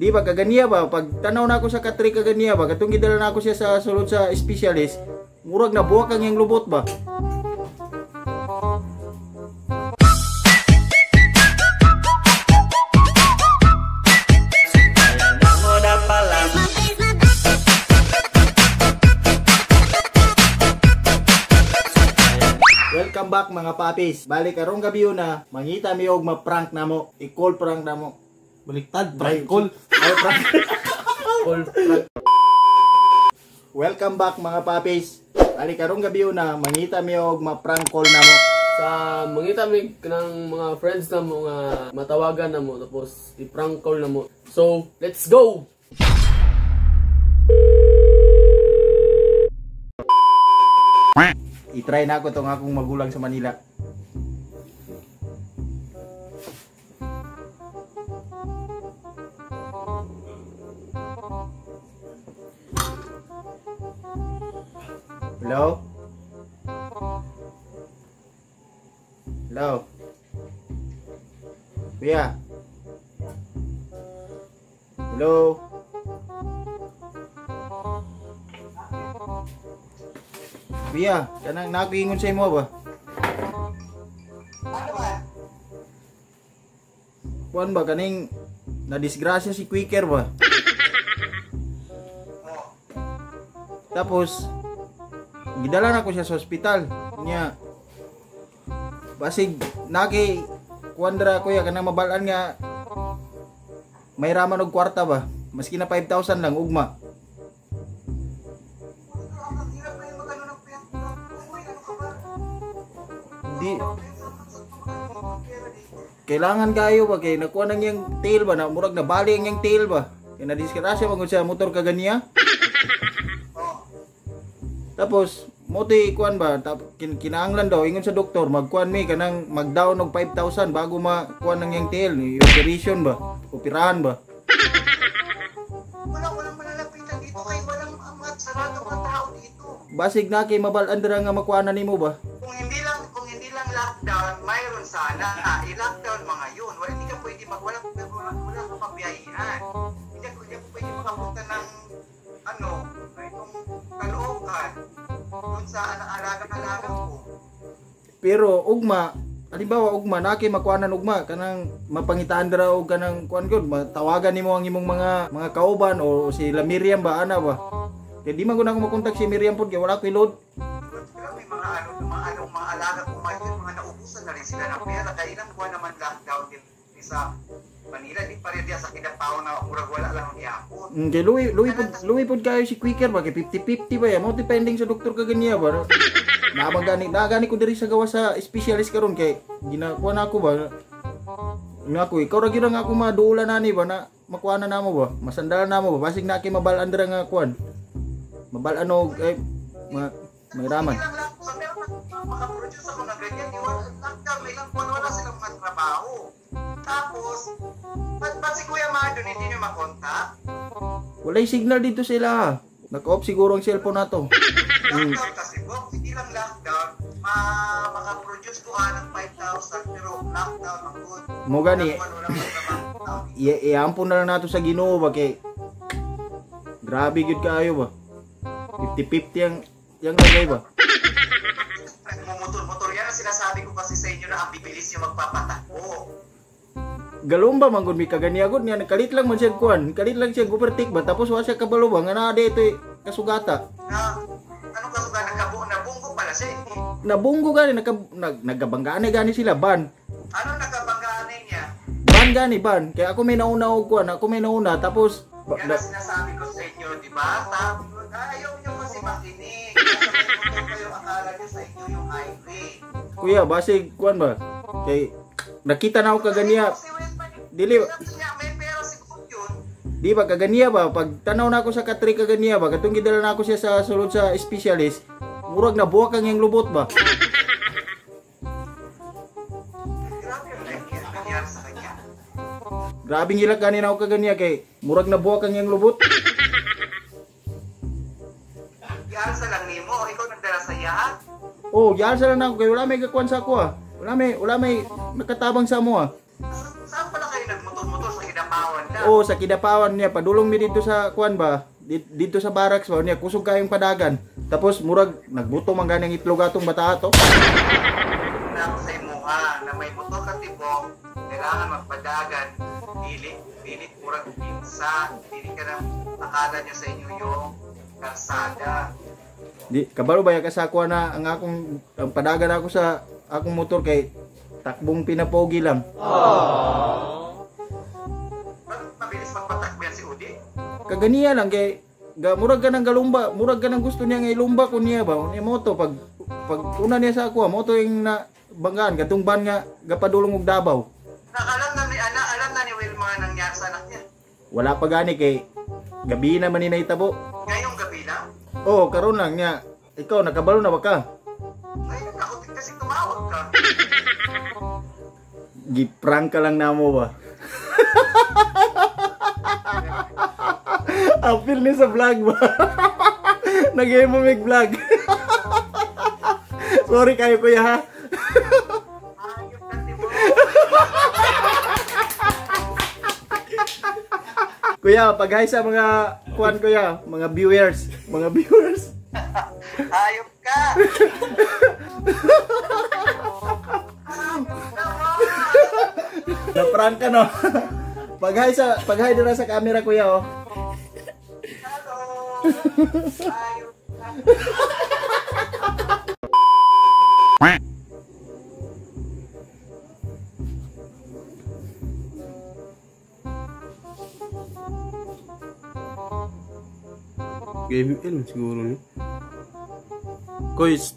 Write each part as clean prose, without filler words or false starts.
Di ba kaganiya ba pag tanaw na ako sa katri kaganiya ba katong gidala na ako siya sa sulod sa specialist, murag na buwak ang iyang lubot ba. Welcome back mga papis. Balik karong gabi na mangita mi og ma-prank namo, i-call prank namo. Baliktad, prank call. Ay, prank. Call prank. Welcome back mga papis. Balik karong gabi na mangita mi og ma-prank call namo. Sa mangita mi kanang mga friends namo nga matawagan namo tapos i-prank call namo. So, let's go. I-try na ako tong akong magulang sa Manila. Hello? Hello? Kuya? Hello? Kuya, kanang nakiingon sa imo ba? Ano ba? Kuan ba kaning nadisgrasya si Quicker ba? Oh. Tapos gidala na ko siya sa ospital. Nya basig naki kuan dra kuya kanang mabalaan nga may raman og kwarta ba? Maski na 5,000 lang ugma. Di kailangan kayo ba kay nakuha nang iyang tail ba na murag na bali ang iyang tail ba? Kay nadisgrasya man gud siya motor kaganiya. Tapos moti kuan ba kinahanglan daw ingon sa doktor magkuan mi kanang magdown og 5,000 bago makuan nang iyang tail, operation ba? Operahan ba? Wala, walang malalapitan dito kay walang amat sarado mga tao dito. Basig na kay mabal-an dira nga makuanan nimo ba? Kung hindi lang lockdown, mayroon sana. I-lockdown mga yun. Wala, hindi ka pwede wala ka pabiyahian. Hindi ka pwede makapunta ng ano, itong Caloocan doon sa alaga-alaga ko. Pero ugma, halimbawa ugma na kay makuanan ugma kanang mapangitaan dira og kanang kuan gyud, matawagan nimo ang imong mga kauban o si La Miriam ba ana ba? Kay di man gud ako makontak si Miriam pod kay wala koy load. Pero may mga mga alaga ko ngayon, mga naubusan na rin sila ng pera kay ilang buwan naman lockdown din sa Manila, di pa rin diya sa Kidapawan na murag wala lang ang iapon. Kay luwi pod kayo si Quicker ba kay 50-50 ba ya? Mo depending sa doktor kaganiya ba. Naabang gani, nagani ko diri sa gawa sa specialist karon kay ginakuha na ako ba. Nga ko ikaw ra gyud ang ako maduolan ani ba na makuha na namo ba? Masandalan namo ba? Basig na kay mabal-an dira nga kuan. Mabal-an og ay may raman. Makaproduce ako ng ganyan, di wala lockdown, may ilang buwan wala silang mga trabaho. Tapos, ba't si Kuya Madon hindi niyo makontak? Walay signal dito sila. Naka-off siguro ang cellphone nato. Lockdown kasi po, hindi lang lockdown, makaproduce ko ng 5,000 pero lockdown ang good. Mo gani, iampon na lang nato sa Ginoo ba kay grabe gyud kaayo ba. 50-50 ang yang lagay ba? Motor-motor yan ang sinasabi ko kasi sa inyo na ang bibilis yung magpapatakbo. Galumba man gud mi kaganiya gud niya nakalit lang man siya kuan, kalit lang siya overtake ba tapos wa siya kabalo ba nga naa dito kasugata. Na anong kasugata? Nabunggo pala siya hindi. Nabunggo gani nagabanggaan gani sila ban. Anong nagabanggaan niya? Ban gani ban. Kaya ako may nauna og kuan, ako may nauna tapos yan ang sinasabi ko sa inyo, di ba? Ayaw niyo kasi makinig. Kayo akala niyo sa inyo yung highway. Kuya, basig kuan ba? Kay nakita na ako kaganiya. Dili may pera siguro yun. Di ba kaganiya ba pag tanaw na ako sa katri kaganiya ba katong gidala na ako siya sa sulod sa specialist, murag na buwak ang iyang lubot ba. Grabe ang nangyari sa kanya. Grabe ngilak gani na ako kaganiya kay murag na buwak ang iyang lubot. Gialsa lang nimo, ikaw nagdala sa iya. Oh, gialsa lang nako kay wala may gakuan sa ako ah. Wala may nakatabang sa mo ah. Saan pala kayo nagmotor-motor sa Kidapawan lang? Oh, sa Kidapawan niya padulong mi dito sa kuan ba? Dito sa barracks ba niya kusog kayong padagan. Tapos murag nagbuto man gani ang itlog atong bata ato. Na ako sa imuha na may motor ka tibok, kailangan magpadagan. Dili, dili murag pinsa, dili ka nang akala niya sa inyo yung kalsada. Di kabalo ba ya ka sa kuan na ang akong ang padagan ako sa akong motor kay takbong pinapogi lang. Bakit mabilis magpatakbo yan si Udi? Kaganiya lang kay ga, murag ka ng galumba, murag ka ng gusto niya nga ilumba ko niya ba ni moto pag pag una niya sa ako moto yung na banggaan katong ban nga gapadulong og Davao. Na alam na ni ana, alam na ni Will mga nangyari sa anak niya. Wala pa gani kay gabi na man ni nahitabo. Ngayong gabi lang? Oh, karon lang niya. Ikaw nakabalo na ba ka? Ngayon ako kasi tumawag ka. Giprank ka lang namo ba? Apil ni sa vlog ba? Nag-emo mig vlog. Sorry kayo kuya ha. Ayop ka tibok. Kuya, pag-hi sa mga kuan kuya, mga viewers, mga viewers. Ayop ka. Ayop ka mo. Na-prank ka no. Pag-hi sa pag-hi dira sa camera kuya oh. Hello. Ayop ka. Game L siguro ni. Kois,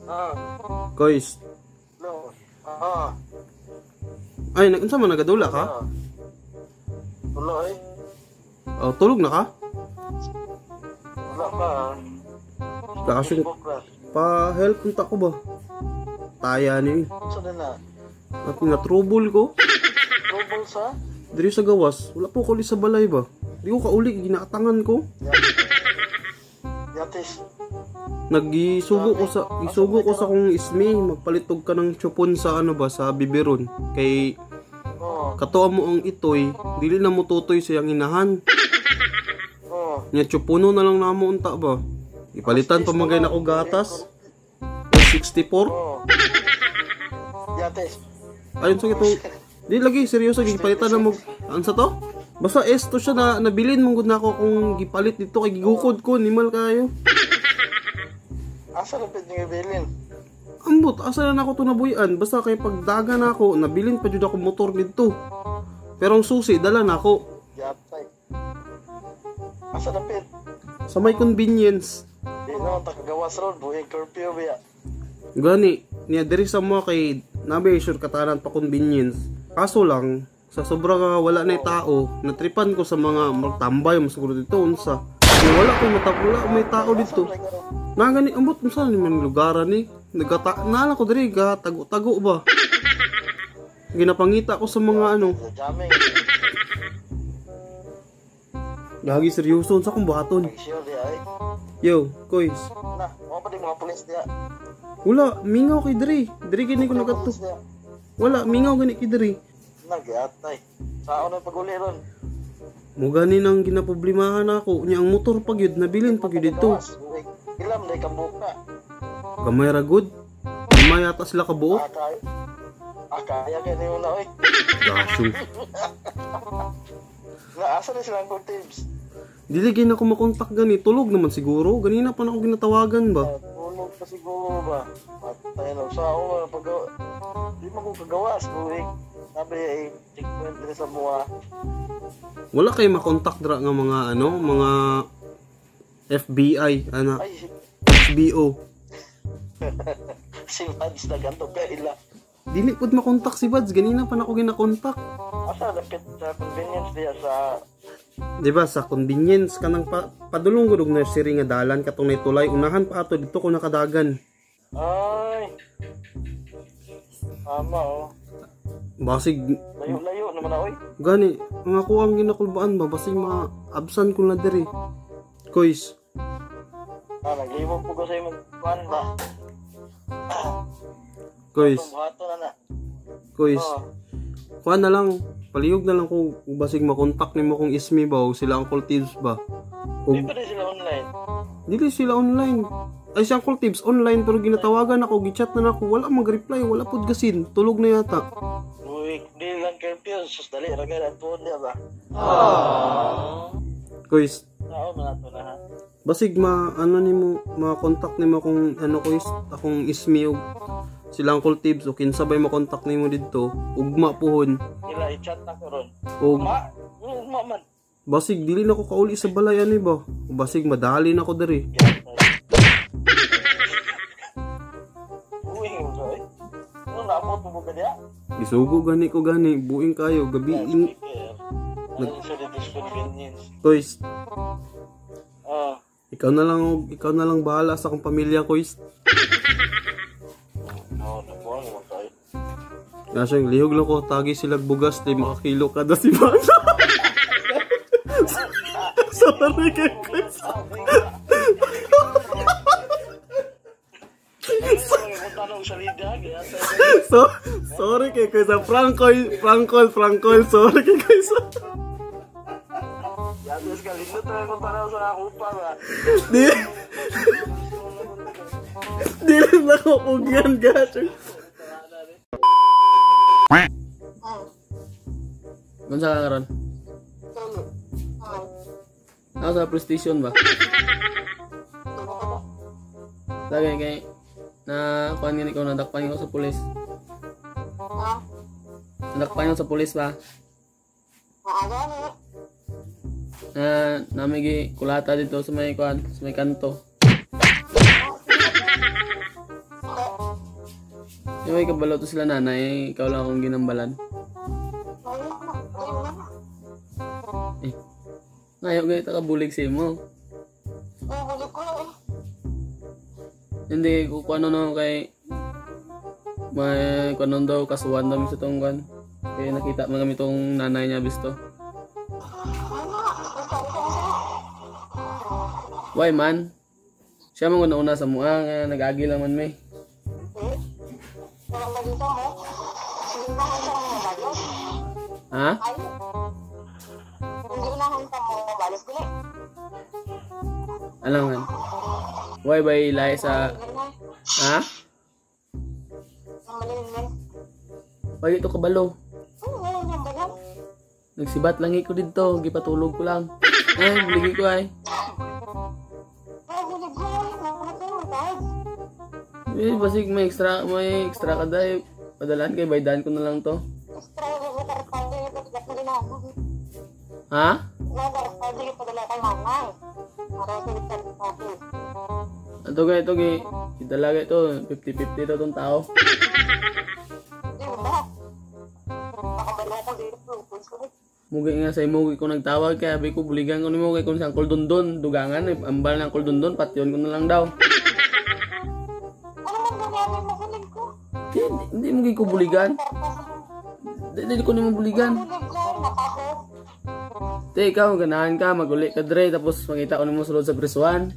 Ah, kois. no. Ah, Ay, unsa man nagadula ka? ah. Wala eh. Oh, tulog na ka? Wala pa. Kaso Facebook ra. pa help unta ko ba? Taya ni. Unsa din na? At na trouble ko. Trouble sa? Diri sa gawas, wala po ko sa balay ba? Di ko kauli ginaatangan ko. Yatis. Nagisugo ko sa isugo ko sa kong ismi magpalitog ka ng chupon sa ano ba sa biberon kay Oh, katuwa mo ang itoy dili na mo tutoy sa iyang inahan oh. nya chupono na lang namo unta ba ipalitan pa magay nako gatas 64 Oh. Yatis. Ayun sa itong di lagi seryoso gipalitan na mo ano sa to basta S to siya na nabilin mong gud nako kung gipalit dito kay gigukod ko nimal kayo. Asa na pid nga bilin? Ambot asa na nako to nabuyan basta kay pagdaga na ako nabilin pa jud ako motor didto pero ang susi dala nako. Yatay. Asa na pid? Sa may convenience. Di na ta kagawas ron, buhi curfew biya. Gani niya diri sa mo kay nabi sure katanan pa convenience kaso lang sa sobra nga wala na tao natripan ko sa mga magtambay mo siguro dito unsa kaya wala ko matapula may tao dito na gani ambot unsa ni man lugaran ni nagata nala ko diri ga tago-tago ba ginapangita ko sa mga ano Sa jamming. gagi seryoso unsa kong buhaton. Sure di ay. Yo koys Na, mo pa di mga pulis diya. Wala mingaw kay diri diri gani ko nagadto. Pulis diya. Wala mingaw gani kay diri. Na gyatay. Sao na paguli ron? Mo gani nang ginaproblemahan ako nya ang motor pag yun nabilin pag yun dito. Gawas, buhi. Ilam day kabuka. Gamay ra good. Gamay yata sila kabuok. Ah, kaya. Ah, kaya kay niyo na oy. Gasyong. Na asa na silang good tips? Dili gin ako makontak gani tulog naman siguro ganina pa na ako ginatawagan ba. Ah, tulog pa siguro ba? Patay na sa ako pag di man ko kagawas buhi. Sabi ay checkpoint diri sa buwa. Wala kay makontak dra nga mga ano mga FBI ana Ay, HBO. si Mads na ganto kaila. Dili pud makontak si Buds ganina pa na ako ginakontak. Asa dapit sa convenience diya sa Di ba sa convenience kanang padulong gud og nursery nga dalan katong naitulay unahan pa ato dito ko nakadagan. Ay. Tama oh. Basig Layo-layo naman na oy. gani ang ako ang ginakulbaan ba basig ma-absan ko na diri. Koys, Ah, naglibog po ko sa imong kuan ba. koys, Buhato na na. koys. Oh. Kuan na lang, palihog na lang ko basig makontak nimo kung Ismi ba o sila Uncle Tibbs ba. Di Og pa rin sila online. dili sila online. Ay, si Uncle Tibbs online pero ginatawagan ako, gichat na nako, wala mag-reply, wala pud gasin, tulog na yata. Uy, di lang curfew. Sus, dali. Ragay na tuon niya ba? Guys, Oo, mga to na ha. basig ma ano nimo, ma-contact nimo kung ano ko is akong Ismi og sila Uncle Tibbs o kinsa bay ma-contact nimo didto, ugma puhon. Ila, i-chat na ko ron. Og Ma, ugma man. basig dili na ko kauli sa balay ani ba. Basig madali na ko diri. Uy, uy. Ano naabot mo ba niya? Gisugo gani ko gani, buing kayo gabi in. Ano siya dito sa convenience? Kois, Ah, ikaw na lang bahala sa akong pamilya, Kois. no, nabuang mo tayo. Nga siyang lihog lang ko, tagi sila bugas, 5 kilo kada si Bana. Sorry kay Kois. Tanong sa lida, kaya sa So, sorry kay Kois. Francoy, Francol, Francol, sorry kay Kois. Yatos ka, lindot na kung tanaw sa akupa ba? Di, di rin ako kugyan, gacho. Unsa ka karon? Ako sa PlayStation ba? Lagi kay na kuan gani ko, nadakpan ko sa pulis. Nadakpan ko sa pulis ba? Na nami kulata dito sa may kuan, sa may kanto. Yung may kabalo to sila nanay, ikaw lang akong ginambalan. Eh, ngayon ganito ka bulig sa imo. Hindi ko kuano no kay may kuano daw kasuhan daw sa tong kuan. Kaya nakita man kami tong nanay niya bisto. Why man? Siya man una sa mua nga nag-agi lang man may. Ha? Alam man. Why ba ilay sa... Ha? Why ito kabalo? Nagsibat lang ko dito. Gipatulog ko lang. Ay, buligi ko ay. Eh, basig may extra ka dahil. Padalaan kay baydan ko na lang to. Ha? Ito ga, ito ga. Idala ga ito. 50-50 ito itong tao. Mugi nga sa imo ko nagtawag kaya sabi ko buligan ko nimo kay kung sa Uncle Dondon dugangan eh ambal ng Uncle Dondon patyon ko na lang daw. Hindi mo ko buligan. Hindi ko nimo buligan. Te, ikaw ganahan ka maguli ka dre tapos makita ko nimo sulod sa prisuan.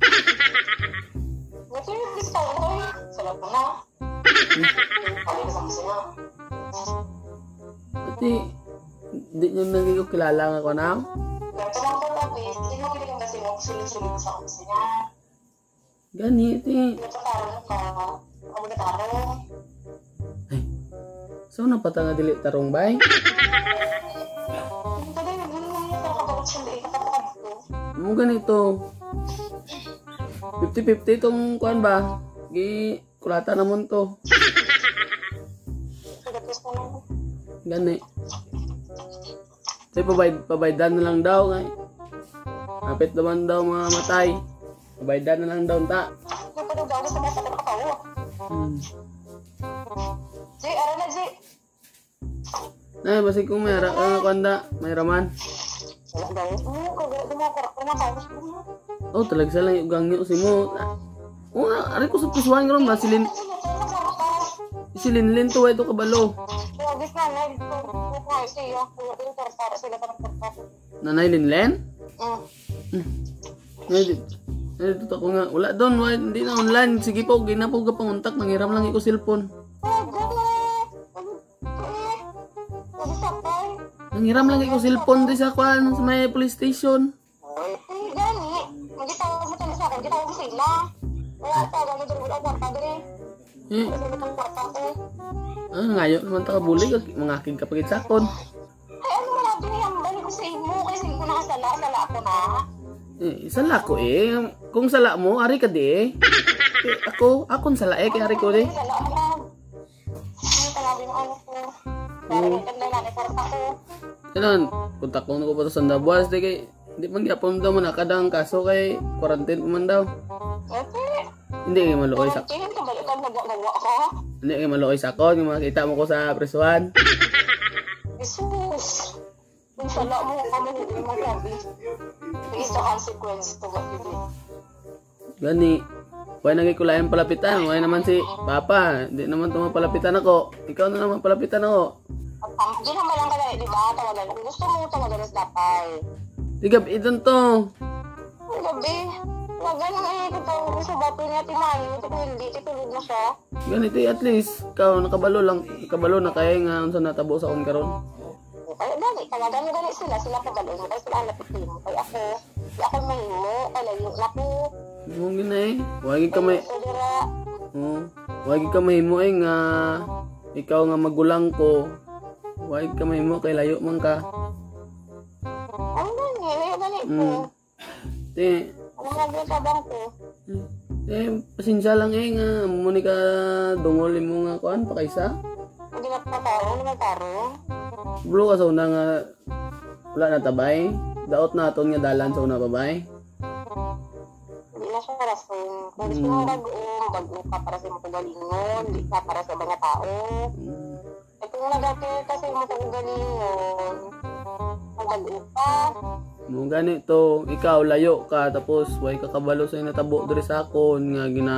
Ate, hindi nyo naging ko kilala nga ko na? Gani, ate. Ay, so napata nga dili tarong bay? Mo ganito. 50-50 itong kuan ba? Gi, kulata naman to. Gani. Kasi pabaydan na lang daw. Ngay. Kapit naman daw mga matay. Pabaydan na lang daw ta. Ay, basi kung may kanda, may raman. Oh, talaga sa lang yung gangyo si mo. Oh, aray ko sa pusuan karon ba silin. Silinlin to ito kabalo. Nanay Linlen? Dito ako nga. Wala doon, hindi na online. Sige po, gina po ka panguntak. Manghiram lang iko cellphone. Nanghiram lang ko cellphone di sa kuan sa may police station. Eh, gani. Magitawag mo talaga sa akin. Gitawag mo sila. Wala tawag mo dito. Wala kwarta diri. Eh, Wala itong kwarta ko. ah, ngayo naman ta kabulig mangakig ka pagit sakon. Ay, ano man natin hambal ko sa imo. Kasi hindi ko nakasala. Sala ako na. Eh, sala ko eh. Kung sala mo, ari ka di eh. Eh, ako, akon sala eh, kay ari ko di. Sala ako na. Ano talabi mo ano ko. Pero yung ganda na kwarta ko. Kanon, kontak ko na ko pa to sa Ndabuas di kay di man gyapon daw man nakadang kaso kay quarantine pa man daw. Okay. Hindi kay maluoy sa Quarantine, kabalikan nagawa ka. hindi kay maluoy sa ako, yung makita mo ko sa presuhan. Jesus. Yung sala mo, kami hindi mo grabe. Is the consequence to what you did. Gani. Why naging kulayan palapitan? Why naman si Papa? Hindi naman tumapalapitan ako. Ikaw na naman palapitan ako. Hindi naman lang kaya, di ba? Tawagan. Kung gusto mo, tawagan sa dapay. Di gabi idon to. Ang gabi. Tawagan mo eh. Kung tawag mo sa bato niya, timayo. Kung hindi, tutulog na siya. Ganito eh, at least ikaw nakabalo lang, nakabalo na kay nga unsa natabo sa akon karon. Kaya gani, tawagan mo gani sila. Sila kabalo mo. Kaya sila alapitin mo. Kaya ako, di ako mahimo. Kaya layo na ko. Mo gina eh. Wagi ka may So, dira. oh, wagi ka mahimo eh nga ikaw nga magulang ko. Wagi ka mahimo kay layo man ka. Ano gani? Layo gani ko. Ti, Ano nga ba tabang ko? eh pasensya lang eh nga mo ni ka dungol imo nga kuan pakaisa. Hindi na pataro, hindi na taro. Bro ka sa una nga wala na tabay. Daot na aton nga dalan sa una babay. Hindi na siya rason. Kung gusto mo bago ka para sa imong kagalingon, di ka para sa mga tao. Eh kung nagate ka sa imong kagalingon, bago ka. Mo ganito, ikaw layo ka tapos way ka kabalo sa natabo diri sa akon nga gina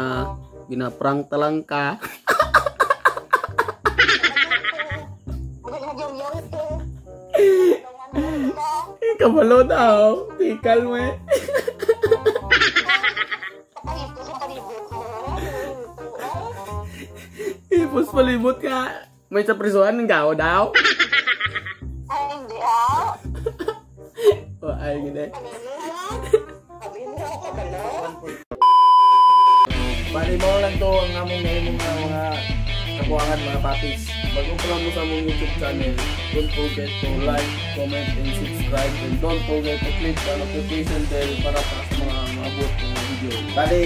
gina prank ta lang ka. Nagyaw-yaw ko. Kabalo daw, tikal mo eh. Pakahito sa palibot mo. Ipos palibot ka. May sa prisuhan ng gawo daw. Ay, hindi ah. O ay gini. Ano mo? Sabi mo ako kabalo. Bali mo lang to ang among nahimong nga mga kabuangan mga papis. Bago pa lang mo sa among YouTube channel, don't forget to like, comment, and subscribe. And don't forget to click the notification bell para sa mga maabot ng video. Bali,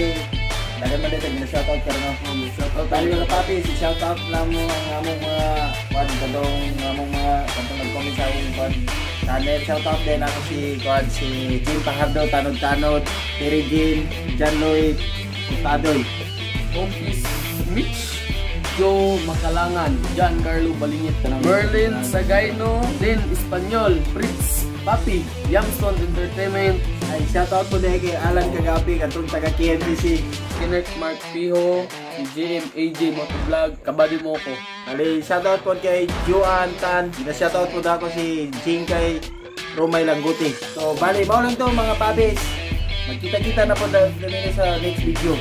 dagan man dito, gina-shoutout ka rin ako. Shoutout Bali mga papis, i-shoutout lang mo ang among mga kwan, katong among mga katong nag-comment sa among kwan channel. Shoutout din ako si kwan, si Jim Pajardo, Tanod-Tanod, Terry Jim, John Lloyd, Tadoy. Office Mitch, Joe Makalangan, John Carlo Balingit, Merlin Sagayno, Lin Espanyol, Fritz Papi, Yamson Entertainment, Ay, shoutout po din kay Alan Kagabi, katong taga KMPC. Kenneth Mark Piho, si JM AJ Motovlog, Kabady mo ko. Ali, shoutout po kay Joan Tan. Gina-shoutout po dako si Jingkay Romay Langguti. So, bali, mao lang to mga pabis. Magkita-kita na po na sa next video.